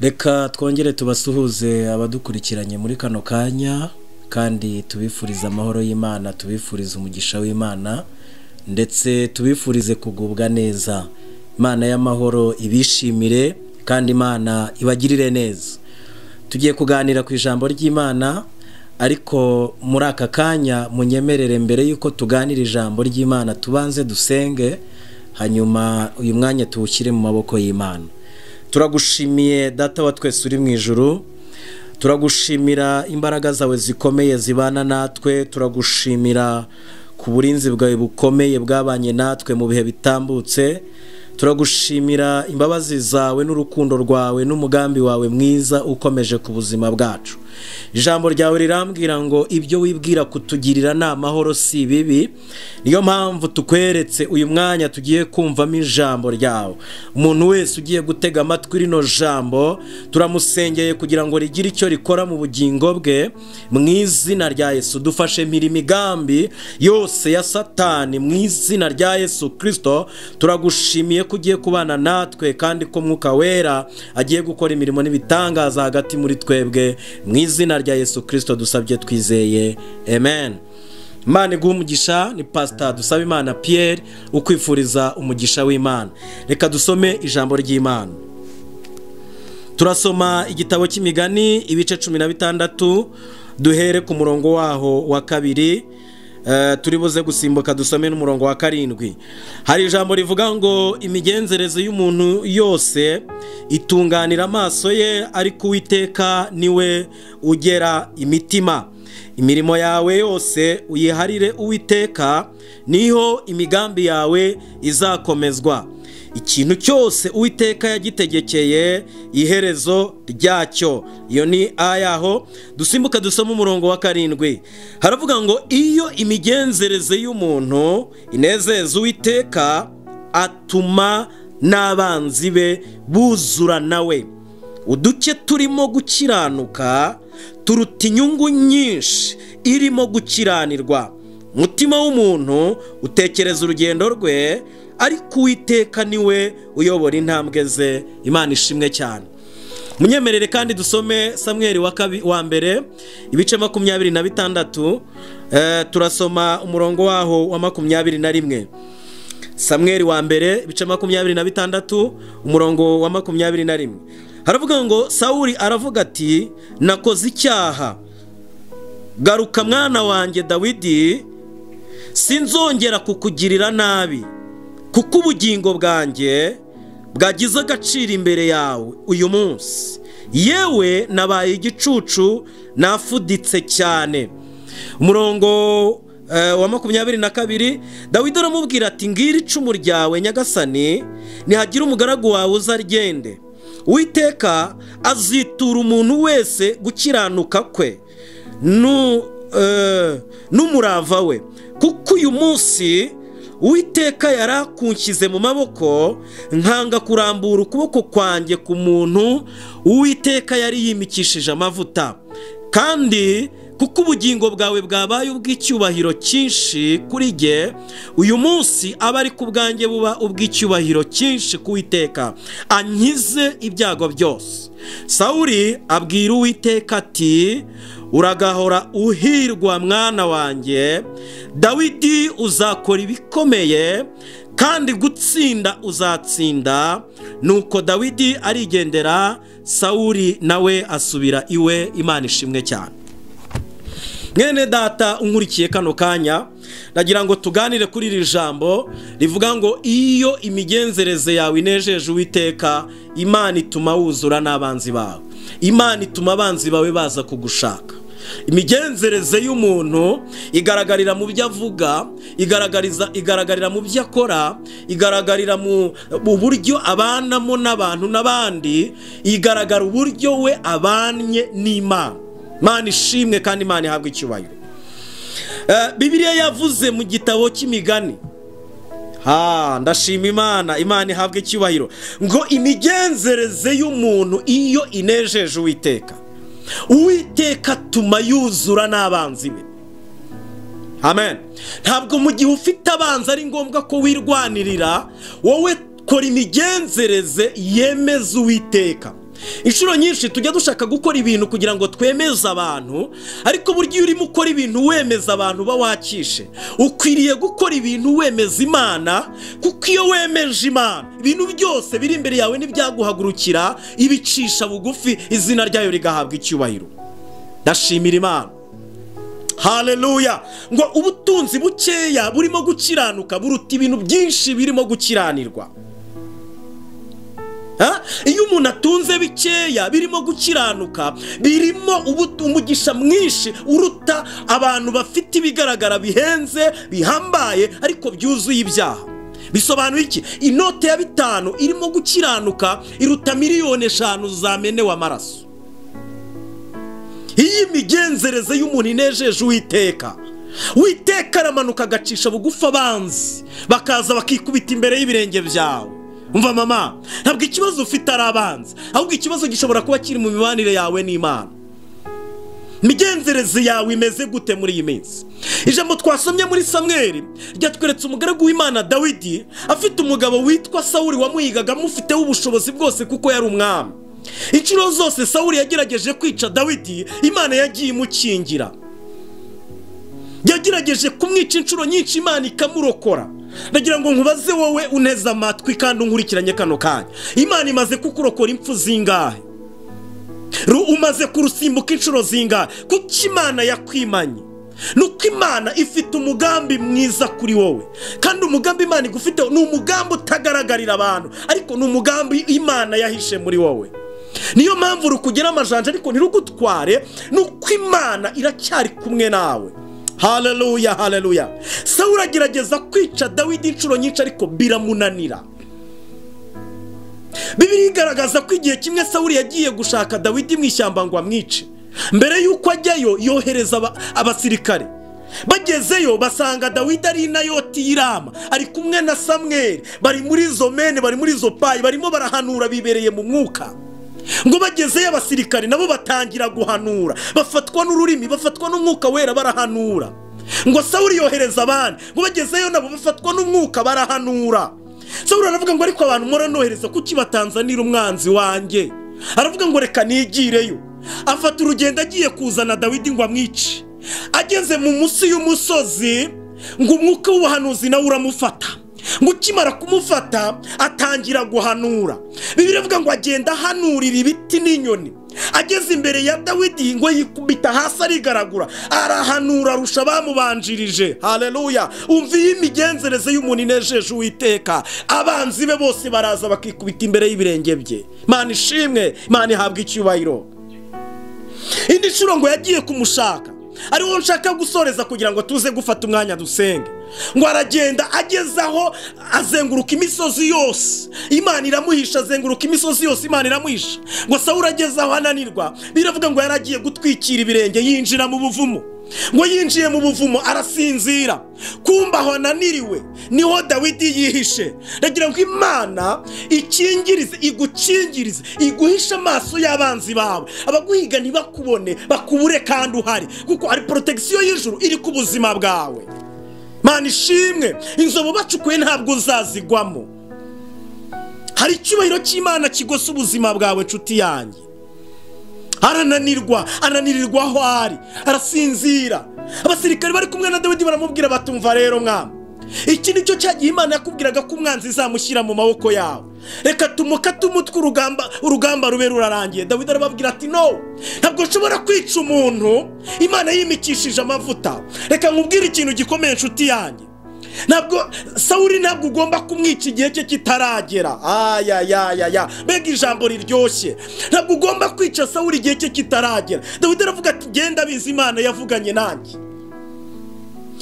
Reka twongere tubasuhuze abadukurikiranye muri kano kanya, kandi tubifurize amahoro y'Imana, tubifurize umugisha w'Imana, ndetse tubifurize kugubwa neza. Imana y'amahoro ibishimire kandi Imana ibagirire neza. Tugiye kuganira ku ijambo ry'Imana, ariko muri aka kanya munyemerere mbere yuko tuganira ijambo ry'Imana tubanze dusenge, hanyuma uyu mwanya tuwushyire mu maboko y'Imana. Turagushimiye Data wa twese uri mu ijuru, turagushimira imbaraga zawe zikomeye zibana natwe, turagushimira ku burinzi bwawe bukomeye bwabanye natwe mu bihe bitambutse, turagushimira imbabazi zawe n'urukundo rwawe n'umugambi wawe mwiza ukomeje ku buzima bwacu. Ijambo ryawe rirambwira ngo ibyo wibwira kutugirira ni amahoro si bibi. Niyo mpamvu tukweretse uyu mwanya tugiye kumvamo ijambo ryawe. Umuntu wese ugiye gutega amatwi rino jambo turamusengeye kugira ngo rigire icyo rikora mu bugingo bwe, mu izina rya Yesu. Dufashe mpiri imigambi yose ya Satani mu izina rya Yesu Kristo. Turagushimiye ko ugiye kubana natwe kandi ko Mwuka Wera agiye gukora imirimo n'ibitangaza hagati muri twebwe, mu izina rya Yesu Kristo dusabye twizeye, amen. Imana iguhe umugisha. Ni Pastor Dusabimana Pierre ukwifuriza umugisha w'Imana. Reka dusome ijambo ry'Imana. Turasoma igitabo cy'Imigani ibice 16, duhere ku murongo waho wa 2, turi buze gusimbuka dusome n'umurongo wa 7. Hari ijambo rivuga ngo imigenzereze y'umuntu yose itunganira amaso ye, ariko Uwiteka niwe ugera imitima. Imirimo yawe yose uyiharire Uwiteka, niho imigambi yawe izakomezwa. Ikintu cyose Uwiteka yagitegekeye iherezo ryacyo. Iyo ni ayaho. Dusimbuka dusoma umurongo wa 7. Haravuga ngo iyo imigenzereze y'umuntu inezeza Uwiteka, atuma n'abanzi be buzura nawe. Uduke turimo gukiranuka turuta inyungu nyinshi irimo gukiranirwa. Umutima w'umuntu utekereza urugendo rwe, ariko Uwiteka niwe uyobora intambwe ze. Imana ishimwe cyane. Munyemerere kandi dusome Samweli wa mbere ibice 26, turasoma umurongo waho wa 21. Samweli wa mbere ibice 26 umurongo wa 21. Haravuga ngo Sawuli aravuga ati nakoze icyaha, garuka mwana wanjye Dawidi, sinzongera kukugirira nabi, kuko ubugingo bwanjye bwagize agaciro imbere yawe uyu munsi. Yewe nabaye igicucu, nafuditse cyane. Umurongo wa 22, Dawidi aramubwira ati ngira icumu ryawe Nyagasani, nihagira umugaragu wawe uzargende. Uwiteka azitura umuntu wese gukiranuka kwe n'umurava we, kuko uyu munsi Uwiteka yarakunshyize mu maboko, nkanga kurambura ukuboko kwanjye ku muntu Uwiteka yari yimikishije amavuta. Kandi kuko ubugingo bwawe bwabaye ubw'icyubahiro cyinshi kuri jye, uyu munsi aba ari ku bwanjye buba ubw'icyubahiro cyinshi ku Uwiteka, ankize ibyago byose. Sawuli abwira Uwiteka ati uragahora uhirwa mwana wanjye Dawidi, uzakora ibikomeye kandi gutsinda uzatsinda. Nuko Dawidi arigendera, Sawuli nawe asubira iwe. Imana ishimwe cyane. Mwene data unkurikiye kano kanya, ndagira ngo tuganire kuri iri jambo rivuga ngo iyo imigenzereze yawe inejeje Uwiteka, Imana ituma wuzura n'abanzi bawe. Imana ituma abanzi bawe baza kugushaka. Imigenzereze y'umuntu igaragarira mu byo avuga, igaragarira mu byo akora, igaragarira mu buryo abanamo n'abantu n'abandi, igaragara uburyo we abanye n'Imana. Imana ishimwe kandi Imana ihabwe icyubahiro. Bibiliya yavuze mu gitabo cy'Imigani, ndashima Imana, Imana ihabwe icyubahiro, ngo imigenzereze y'umuntu iyo inejeje Uwiteka, Uwiteka atuma yuzura n'abanzi be. Amen. Ntabwo mu gihe ufite abanzi ari ngombwa ko wirwanirira, wowe kora imigenzereze yemeza Uwiteka. Inshuro nyinshi tujya dushaka gukora ibintu kugira ngo twemeze abantu, ariko burya iyo urimo ukora ibintu wemeza abantu uba wakishe. Ukwiriye gukora ibintu wemeza Imana, kuko iyo wemeje Imana ibintu byose biri imbere yawe n'ibyaguhagurukira ibicisha bugufi, izina ryayo rigahabwa icyubahiro. Ndashimira Imana. Haleluya. Ngo ubutunzi bukeya burimo gukiranuka buruta ibintu byinshi birimo gukiranirwa. Iyo umuntu atunze bikeya birimo gukiranuka, birimo umugisha mwinshi uruta abantu bafite ibigaragara bihenze bihambaye ariko byuzuye ibyaha. Bisobanuye iki? Inote ya 5 irimo gukiranuka iruta 5,000,000 zamenewe amaraso. Iyi migenzereze y'umuntu inejeje Uwiteka, Uwiteka aramanuka agacisha bugufi abanzi, bakaza bakikubita imbere y'ibirenge byawe. Umva mama, ntabwo ikibazo ufite ari abanzi, ahubwo ikibazo gishobora kuba kiri mu mibanire yawe n'Imana. Imigenzereze yawe imeze gute muri iyi minsi? Ijambo twasomye muri Samweli ryatweretse umugaragu w'Imana Dawidi afite umugabo witwa Sawuli wamuhigaga amufiteho ubushobozi bwose kuko yari umwami. Inshuro zose Sawuli yagerageje kwica Dawidi, Imana yagiye imukingira. Yagerageje kumwica inshuro nyinshi, Imana ikamurokora. Ndagira ngo nkubaze wowe uneze amatwi kandi unkurikiranye kano kanya, Imana imaze kukurokora impfu zingahe? Umaze kurusimbuka inshuro zingahe? Kuko Imana yakwimanye. Nuko Imana ifite umugambi mwiza kuri wowe, kandi umugambi Imana igufite ni umugambi utagaragarira abantu, ariko ni umugambi Imana yahishe muri wowe. Niyo mpamvu rukugera amajanja ariko ntirugutware, nuko Imana iracyari kumwe nawe. Haleluya, haleluya. Sawuli agerageza kwica Dawidi inshuro nyinshi ariko biramunanira. Bibiliya igaragaza ko igihe kimwe Sawuli yagiye gushaka Dawidi mu ishyamba ngo amwice. Mbere y'uko ajyayo yohereza abasirikare. Bagezeyo basanga Dawidi ari Nayoti y'Irama, ari kumwe na Samweli, bari muri izo mene, bari muri izo payi, barimo barahanura bibereye mu mwuka. Ngo bagezeyo abasirikare nabo batangira guhanura, bafatwa n'ururimi, bafatwa n'umwuka wera barahanura. Ngo Sawuli yohereza abandi, ngo bagezeyo nabo bafatwa n'umwuka barahanura. Sawuli aravuga ngo ariko abantu muranohereza kuki batanzanira umwanzi wanjye? Aravuga ngo reka nigireyo. Afata urugendo agiye kuzana Dawidi ngo amwice. Ageze mu munsi y'umusozi ngo umwuka w'ubuhanuzi nawe uramufata. Ngo ukimara kumufata atangira guhanura. Bibiliya ivuga ngo agenda ahanurira ibiti n'inyoni. Ageze imbere ya Dawidi ngo yikubita hasi arigaragura, arahanura arusha bamubanjirije. Haleluya. Umva iyi migenzereze y'umuntu inejeje Uwiteka, abanzi be bose baraza bakikubita imbere y'ibirenge bye. Imana ishimwe, Imana ihabwa icyubahiro. Indi nshuro ngo yagiye kumushaka, ariwo nshaka gusoreza kugira ngo tuze gufata umwanya dusenge. Ngo aragenda ageze aho azenguruka imisozi yose, Imana iramuhisha, azenguruka imisozi yose, Imana iramuhisha. Ngo Sawuli ageze aho ananirwa, biravuga ngo yaragiye gutwikira ibirenge yinjira mu buvumo. Ngo yinjiye mu buvumo arasinzira, kumba aho ananiriwe niho Dawidi yihishe. Ndagira ngo Imana ikingirize, igukingirize, iguhishe amaso y'abanzi bawe, abaguhiga ntibakubone, bakubure kandi uhari, kuko ari protection y'ijuru iri ku buzima bwawe. Imana ishimwe. Inzobo bacukuye ntabwo uzazigwamo. Hari icyubahiro cy'Imana kigose ubuzima bwawe nshuti yanjye. Arananirwa, ananirirwa aho ari, arasinzira. Abasirikare bari kumwe na Dawidi baramubwira batumva rero mwami, iki nicyo cyagiye Imana yakubwiraga ko umwanzi izamushyira mu maboko yawe, reka tumukate umutwe urugamba rube rurarangiye. Dawidi arababwira ati no, ntabwo nshobora kwica umuntu Imana yimikishije amavuta. Reka nkubwire ikintu gikomeye nshuti yanjye, ntabwo Sawuli ntabwo ugomba kumwica igihe cye kitaragera. Ayayayaya, mbega ijambo riryoshye. Ntabwo ugomba kwica Sawuli igihe cye kitaragera. Dawidi aravuga ati genda bizi Imana yavuganye nanjye,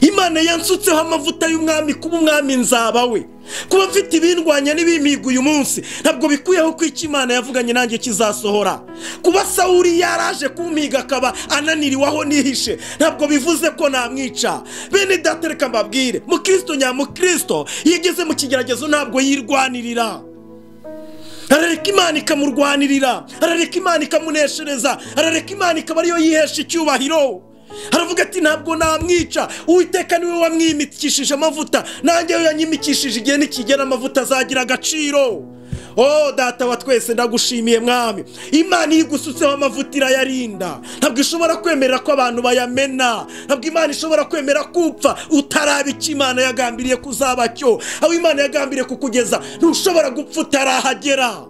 Imana yansutseho amavuta y'umwami, kuba umwami nzaba we. Kuba mfite ibindwanya n'ibimiga uyu munsi ntabwo bikuyeho ko icyo Imana yavuganye nanjye kizasohora. Kuba Sawuli yaraje kumpiga akaba ananiriwe aho nihishe ntabwo bivuze ko namwica. Bene data reka mbabwire, mukristo nyamukristo iyo ageze mu kigeragezo ntabwo yirwanirira, arareka Imana ikamurwanirira, arareka Imana ikamuneshereza, arareka Imana ikaba ariyo yihesha icyubahiro. Aravuga ati ntabwo namwica, Uwiteka niwe wamwimikishije amavuta, nanjye yanyimikishije, igihe nikigera amavuta azagira agaciro. Oh data wa twese, ndagushimiye mwami. Imana igusutseho amavuta irayarinda, ntabwo ishobora kwemera ko abantu bayamena, ntabwo Imana ishobora kwemera kupfa utaraba icyo Imana yagambiriye kuzaba cyo. Aho Imana yagambiriye kukugeza ntushobora gupfa utarahagera.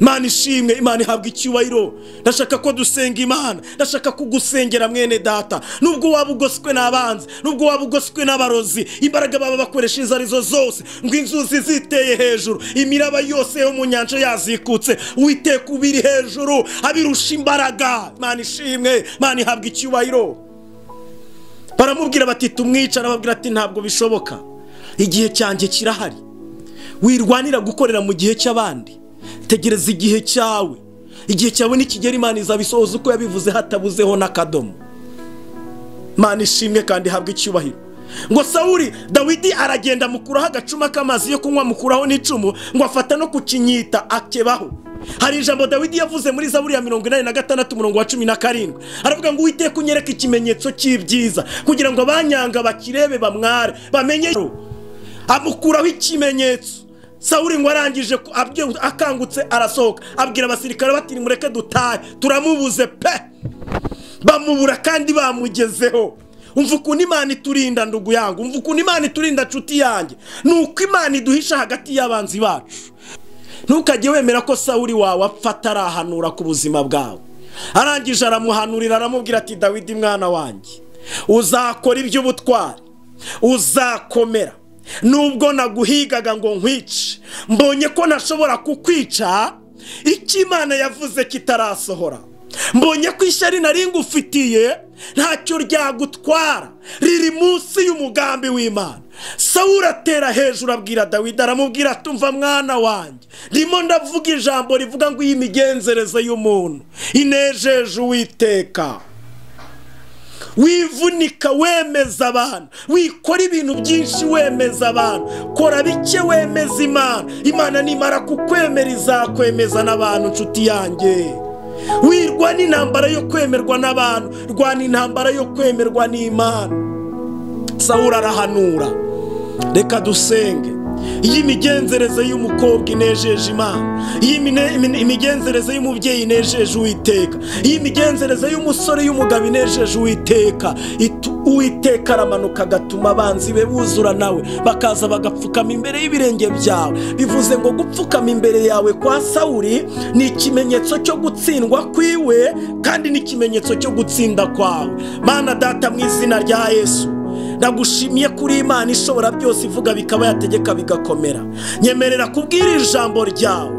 Imana ishimwe, Imana ihabwa icyubahiro. Ndashaka ko dusenga Imana, ndashaka kugusengera mwene data. Nubwo waba ugoswe n'abanzi, nubwo waba ugoswe n'abarozi, imbaraga baba bakoresha izo arizo zose, ngo inzuzi ziteye hejuru, imiraba yose yo mu nyanja yazikutse, Uwiteka ubiri hejuru abirusha imbaraga. Imana ishimwe, Imana ihabwa icyubahiro. Baramubwira bati tumwica, arababwira ati ntabwo bishoboka, igihe cyanjye kirahari. Wirwanira gukorera mu gihe cy'abandi, tegereza igihe cyawe. Igihe cyawe nikigera Imana izabisohoza uko yabivuze, hatabuzeho n'akadomo. Imana ishimwe kandi ihabwe icyubahiro. Ngo Sawuli, Dawidi aragenda mukuraho agacuma k'amazi yo kunywa, mukuraho n'icumu, ngo afata no kukinyita akebaho. Hari ijambo Dawidi yavuze muri Zaburi ya 86 umurongo wa 17, aravuga ngo Uwiteka unyereke ikimenyetso cy'ibyiza, kugira ngo abanyanga bakirebe bamware bamenye. Amukuraho ikimenyetso. Sawuli ngo arangije akangutse arasohoka, abwira abasirikare bati nimureke dutahe, turamubuze pe. Bamubura kandi bamugezeho. Umva ukuntu Imana iturinda ndugu yangu, umva ukuntu Imana iturinda nshuti yanjye. Nuko Imana iduhisha hagati y'abanzi bacu. Ntukajye wemera ko Sawuli wawe apfa atarahanura ku buzima bwawe. Arangije aramuhanurira, aramubwira ati Dawidi mwana wanjye, uzakora iby'ubutwari, uzakomera. Nubwo naguhigaga ngo nkwice, mbonye ko ntashobora kukwica icyo Imana yavuze kitarasohora. Mbonye ko ishyari nari ngufitiye ntacyo ryagutwara, riri munsi y'umugambi w'Imana. Sawuli atera hejuru abwira Dawidi, aramubwira ati umva mwana wanjye, ndimo ndavuga ijambo rivuga ngo iyi migenzereze y'umuntu inejeje Uwiteka. Wivunika wemeza abantu, wikora ibintu byinshi wemeza abantu, kora bike wemeza Imana. Imana nimara kukwemera izakwemeza n'abantu nshuti yanjye. Wirwana intambara yo kwemerwa n'abantu, rwana intambara yo kwemerwa n'Imana. Sawuli arahanura. Reka dusenge. Iyi imigenzereze y'umukobwa inejeje Imana, iyi imigenzereze y'umubyeyi inejeje Uwiteka, iyi imigenzereze y'umusore y'umugabo inejeje Uwiteka. Uwiteka aramanuka agatuma abanzi be buzura nawe, bakaza bagapfukama imbere y'ibirenge byawe. Bivuze ngo gupfukama imbere yawe kwa Sawuli ni ikimenyetso cyo gutsindwa kwiwe, kandi ni ikimenyetso cyo gutsinda kwawe. Mana data, mu izina rya Yesu, ndagushimiye kuri Imana ishobora byose, ivuga bikaba, yategeka bigakomera. Nyemerera kubwira ijambo ryawe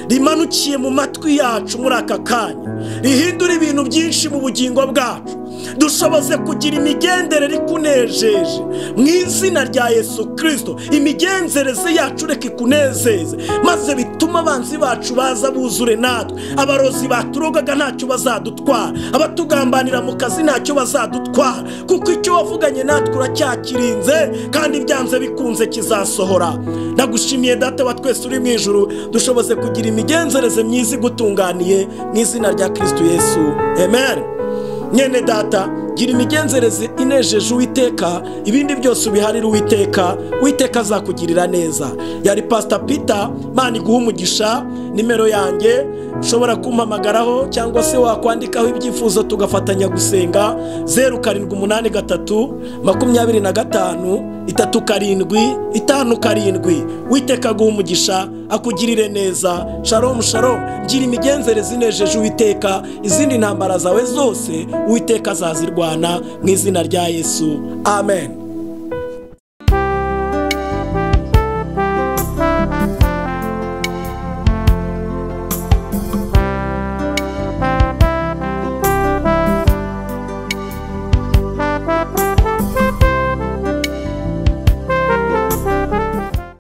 rimanukiye mu matwi yacu muri aka kanya, rihindura ibintu byinshi mu bugingo bwacu. Dushoboze kugira imigenderere ikunejeje mu izina rya Yesu Kristo. Imigenzereze yacu reka ikunezeze, maze bituma abanzi bacu baza buzure natwe. Abarozi baturogaga ntacyo bazadutwara, abatugambanira mu kazi ntacyo bazadutwara, kuko icyo wavuganye natwe uracyakirinze, kandi byanze bikunze kizasohora. Ndagushimiye data wa twese uri mu ijuru, dushoboze kugira imigenzereze myiza igutunganiye mu izina rya Kristo Yesu, amen. Nyene data, gira imigenzereze inejeje Uwiteka, ibindi byose ubiharire Uwiteka, Uwiteka azakugirira neza. Yari Pastor Peter, Imana iguhe umugisha. Nimero yanjye ushobora kumpamagaraho cyangwa se wakwandikaho ibyifuzo tugafatanya gusenga, 0783 25 37 57. Uwiteka aguhe umugisha, akugirire neza. Shalom shalom. Gira imigenzereze inejeje Uwiteka, izindi ntambara zawe zose Uwiteka azazirwana mu izina rya Yesu, amen.